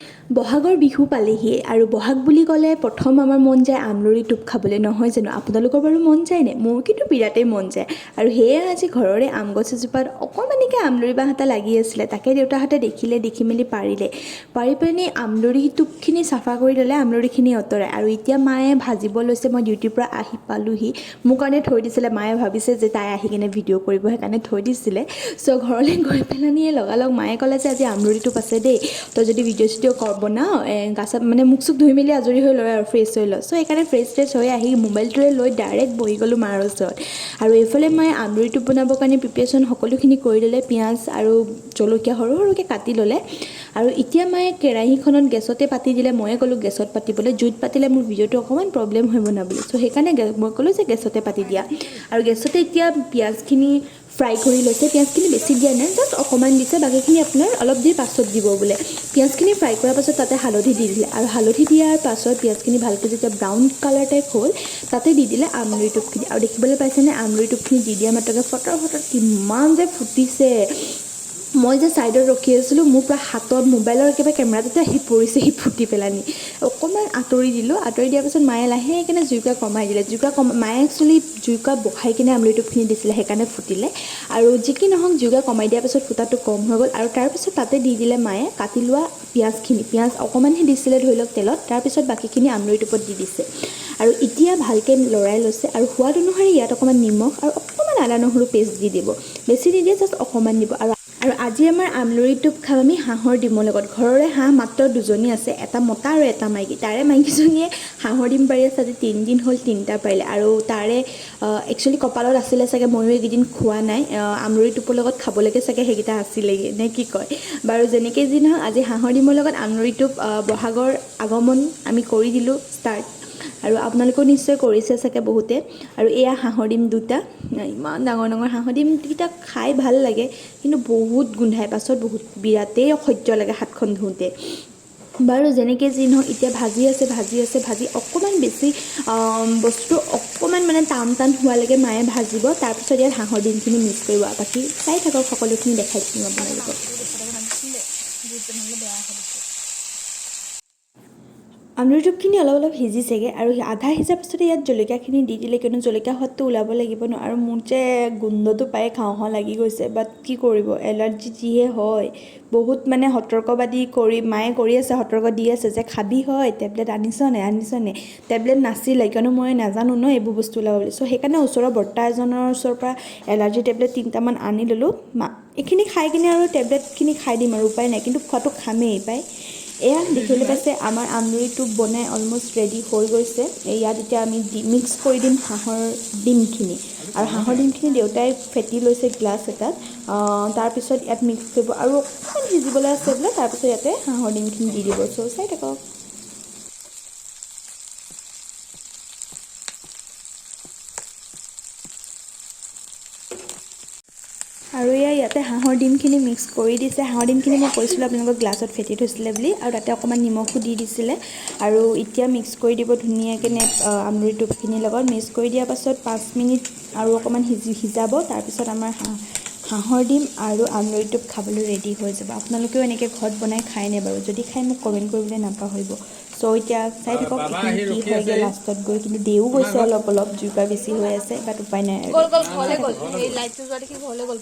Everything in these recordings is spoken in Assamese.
বহাগৰ বিহু পালেহি আৰু বহাগ বুলি ক'লে প্ৰথম আমাৰ মন যায় আমলৰি টোপ খাবলৈ, নহয় জানো? আপোনালোকৰ বাৰু মন যায়নে? মোৰ কিন্তু বিৰাটেই মন যায়। আৰু সেয়া আজি ঘৰৰে আম গছ এজোপাত অকণমানিকৈ আমলৰি বাঁহ এটা লাগি আছিলে, তাকে দেউতাহঁতে দেখিলে, দেখি মেলি পাৰিলে, পাৰি পেলানি আমলৰি টোপখিনি চাফা কৰি ল'লে, আমলৰিখিনি আঁতৰাই। আৰু এতিয়া মায়ে ভাজিব লৈছে। মই ডিউটিৰ পৰা আহি পালোহি, মোৰ কাৰণে থৈ দিছিলে। মায়ে ভাবিছে যে তাই আহি কিনে ভিডিঅ' কৰিব, সেইকাৰণে থৈ দিছিলে। চ' ঘৰলৈ গৈ পেলানিয়ে লগালগ মায়ে ক'লে যে আজি আমলৰি টোপ আছে দেই, তই যদি ভিডিঅ' চিডিঅ' বনাওঁ, গা চা মানে মুখ চুখ ধুই মেলি আজৰি হৈ লয় আৰু ফ্ৰেছ হৈ লয়। চ' সেইকাৰণে ফ্ৰেছ ট্ৰেছ হৈ আহি মোবাইলটোৰে লৈ ডাইৰেক্ট বহি গ'লোঁ মাৰ ওচৰত। আৰু এইফালে মায়ে আমলৰি টোপ বনাবৰ কাৰণে প্ৰিপেৰেশ্যন সকলোখিনি কৰি ল'লে, পিঁয়াজ আৰু জলকীয়া সৰু সৰুকৈ কাটি ল'লে। আৰু এতিয়া মায়ে কেৰাহীখনত গেছতে পাতি দিলে। ময়ে ক'লোঁ গেছত পাতিবলৈ, জুইত পাতিলে মোৰ ভিডিঅ'টো অকণমান প্ৰব্লেম হয় বনাবলৈ। চ' সেইকাৰণে মই ক'লোঁ যে গেছতে পাতি দিয়া। আৰু গেছতে এতিয়া পিঁয়াজখিনি ফ্ৰাই কৰি লৈছে। পিঁয়াজখিনি বেছি দিয়া নাই, জাষ্ট অকণমান দিছে, বাকীখিনি আপোনাৰ অলপ দেৰি পাছত দিব বোলে। পিঁয়াজখিনি ফ্ৰাই কৰাৰ পাছত তাতে হালধি দি দিলে। আৰু হালধি দিয়াৰ পাছত পিঁয়াজখিনি ভালকৈ যেতিয়া ব্ৰাউন কালাৰ টাইপ হ'ল, তাতে দি দিলে আমলৰি টোপখিনি। আৰু দেখিবলৈ পাইছেনে, আমলৰি টোপখিনি দি দিয়া মাত্ৰকে ফটৰ ফটৰ কিমান যে ফুটিছে। মই যে ছাইডত ৰখি আছিলোঁ, মোৰ পূৰা হাতত মোবাইলৰ একেবাৰে কেমেৰাটোতে আহি পৰিছে সি ফুটি পেলানি। অকণমান আঁতৰি দিলোঁ। আঁতৰি দিয়াৰ পাছত মায়ে লাহেকৈ জুইকুৰা কমাই দিলে। জুইকুৰা কম মায়ে একচুৱেলি জুইকুৰা বঢ়াই কিনে আমলৰি টোপখিনি দিছিলে, সেইকাৰণে ফুটিলে। আৰু যি কি নহওক, জুইকুৰা কমাই দিয়াৰ পাছত ফুটাটো কম হৈ গ'ল। আৰু তাৰপিছত তাতে দি দিলে মায়ে কাটি লোৱা পিঁয়াজখিনি। পিঁয়াজ অকণমানহে দিছিলে ধৰি লওক তেলত, তাৰপিছত বাকীখিনি আমলৰি টোপত দি দিছে। আৰু এতিয়া ভালকৈ লৰাই লৈছে। আৰু সোৱাদ অনুসৰি ইয়াত অকণমান নিমখ আৰু অকণমান আদা নহৰু পেষ্ট দি দিব, বেছি নিদিয়ে, জাষ্ট অকণমান দিব। আৰু আৰু আজি আমাৰ আমলৰি টোপ খাম আমি হাঁহৰ ডিমৰ লগত। ঘৰৰে হাঁহ মাত্ৰ দুজনী আছে, এটা মতা আৰু এটা মাইকী। তাৰে মাইকীজনীয়ে হাঁহৰ ডিম পাৰি আছে, আজি 3 দিন হ'ল, 3টা পাৰিলে। আৰু তাৰে একচুৱেলি কপালত আছিলে চাগে, ময়ো এইকেইদিন খোৱা নাই। আমলৰি টোপৰ লগত খাবলৈকে চাগে সেইকেইটা আছিলেগৈ নে কি কয়। বাৰু যেনেকৈ যি নহওক, আজি হাঁহৰ ডিমৰ লগত আমলৰি টোপ, বহাগৰ আগমন আমি কৰি দিলোঁ ষ্টাৰ্ট। আৰু আপোনালোকেও নিশ্চয় কৰিছে চাগে বহুতে। আৰু এয়া হাঁহৰ ডিম দুটা, ইমান ডাঙৰ ডাঙৰ হাঁহৰ ডিমকেইটা খাই ভাল লাগে, কিন্তু বহুত গোন্ধায় পাছত, বহুত বিৰাটেই অসহ্য লাগে হাতখন ধুওঁতে। বাৰু যেনেকৈ যি নহওক, এতিয়া ভাজি আছে, ভাজি আছে, ভাজি অকণমান বেছি বস্তুটো অকণমান মানে টান টান হোৱালৈকে মায়ে ভাজিব। তাৰপিছত ইয়াত হাঁহৰ ডিমখিনি মিক্স কৰিব। বাকী চাই থাকক, সকলোখিনি দেখাই দিম আপোনালোকক। আমলৰি টোপখিনি অলপ অলপ সিজিছেগৈ আৰু আধা সিজাৰ পাছতে ইয়াত জলকীয়াখিনি দি দিলে, কিয়নো জলকীয়া সোৱাদটো ওলাব লাগিব ন। আৰু মোৰ যে গোন্ধটো পায়ে খাওঁ খাওঁ লাগি গৈছে, বাট কি কৰিব, এলাৰ্জি যিহে হয়। বহুত মানে সতৰ্কবাদী কৰি মায়ে কৰি আছে, সতৰ্ক দি আছে যে খাবি হয়, টেবলেট আনিছ নে আনিছ নে। টেবলেট নাছিলে, কিয়নো মই নাজানো ন এইবোৰ বস্তু ওলাব বুলি। চ' সেইকাৰণে ওচৰৰ বৰ্তা এজনৰ ওচৰৰ পৰা এলাৰ্জি টেবলেট 3টামান আনি ল'লোঁ। মা এইখিনি খাই কিনে আৰু টেবলেটখিনি খাই দিম আৰু উপায় নাই, কিন্তু খোৱাটো খামেই পাই। এয়া দেখিবলৈ পাইছে, আমাৰ আমলৰি টোপ বনাই অলমষ্ট ৰেডি হৈ গৈছে। ইয়াত এতিয়া আমি মিক্স কৰি দিম হাঁহৰ ডিমখিনি। আৰু হাঁহৰ ডিমখিনি দেউতাই ফেটি লৈছে গ্লাছ এটাত, তাৰপিছত ইয়াত মিক্স কৰিব। আৰু অকণমান সিজিবলৈ আছে বোলে, তাৰপিছত ইয়াতে হাঁহৰ ডিমখিনি দি দিব। চ' চাই থাকক। আৰু এয়া ইয়াতে হাঁহৰ ডিমখিনি মিক্স কৰি দিছে। হাঁহৰ ডিমখিনি মই কৈছিলোঁ আপোনালোকক গ্লাছত ফেটি থৈছিলে বুলি, আৰু তাতে অকণমান নিমখো দি দিছিলে। আৰু এতিয়া মিক্স কৰি দিব ধুনীয়াকৈ আমলৰি টোপখিনিৰ লগত। মিক্স কৰি দিয়াৰ পাছত 5 মিনিট আৰু অকণমান সিজাব। তাৰপিছত আমাৰ হাঁহৰ ডিম আৰু আমলৰি টোপ খাবলৈ ৰেডি হৈ যাব। আপোনালোকেও এনেকৈ ঘৰত বনাই খায়নে বাৰু? যদি খাই মোক কমেণ্ট কৰিবলৈ নাপাহৰিব। চ' এতিয়া চাই থাকক এইখিনি কি হয়গৈ লাষ্টত গৈ। কিন্তু দেও গৈছে অলপ অলপ, জুইকুৰা বেছি হৈ আছে, বাট উপায় নাই আৰু। গ'ল গ'ল, ঘৰলৈ গ'ল। এই লাইটটো যোৱা দেখি ঘৰলৈ গ'ল।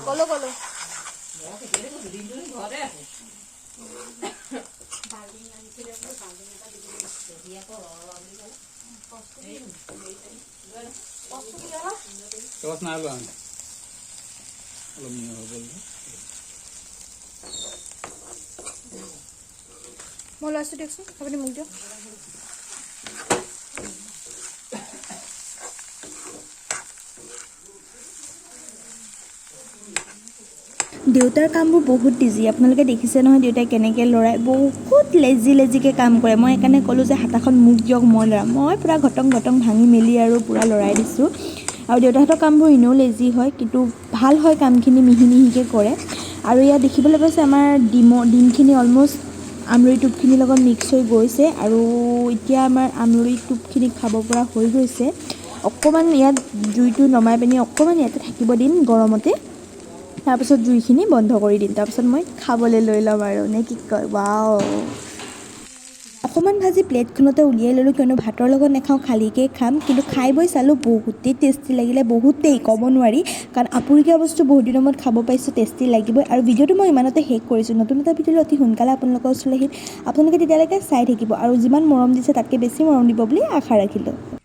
গ'লো গ'লো। টৰ্চ নাই লোৱা, অলপ হ'ব। মই লৈছোঁ দিয়কচোন, আপুনি মোক দিয়ক। দেউতাৰ কামবোৰ বহুত ইজি, আপোনালোকে দেখিছে নহয় দেউতাই কেনেকৈ লৰাই, বহুত লেজি লেজিকৈ কাম কৰে। মই সেইকাৰণে ক'লোঁ যে হাতাখন মোক দিয়ক, মই লৰাম। মই পূৰা ঘটং ঘটং ভাঙি মেলি আৰু পূৰা লৰাই দিছোঁ। আৰু দেউতাহঁতৰ কামবোৰ এনেও লেজি হয়, কিন্তু ভাল হয় কামখিনি, মিহি মিহিকৈ কৰে। আৰু ইয়াত দেখিবলৈ পাইছে আমাৰ ডিমখিনি অলমষ্ট আমলৰি টোপখিনিৰ লগত মিক্স হৈ গৈছে। আৰু এতিয়া আমাৰ আমলৰি টোপখিনি খাব পৰা হৈ গৈছে। অকণমান ইয়াত জুইটো নমাই পিনি অকণমান ইয়াতে থাকিব দিম গৰমতে। তাৰপিছত জুইখিনি বন্ধ কৰি দিম। তাৰপিছত মই খাবলৈ লৈ ল'ম আৰু, নে কি কয়? ৱাও, অকণমান ভাজি প্লেটখনতে উলিয়াই ল'লোঁ, কিয়নো ভাতৰ লগত নাখাওঁ, খালীকেই খাম। কিন্তু খাই বৈ চালোঁ, বহুতেই টেষ্টি লাগিলে, বহুতেই ক'ব নোৱাৰি। কাৰণ আপুৰুগীয়া বস্তু বহুত দিনৰ মূৰত খাব পাৰিছোঁ, টেষ্টি লাগিবই। আৰু ভিডিঅ'টো মই ইমানতে শেষ কৰিছোঁ। নতুন এটা ভিডিঅ'লৈ অতি সোনকালে আপোনালোকৰ ওচৰলৈ আহিম। আপোনালোকে তেতিয়ালৈকে চাই থাকিব আৰু যিমান মৰম দিছে তাতকৈ বেছি মৰম দিব বুলি আশা ৰাখিলোঁ।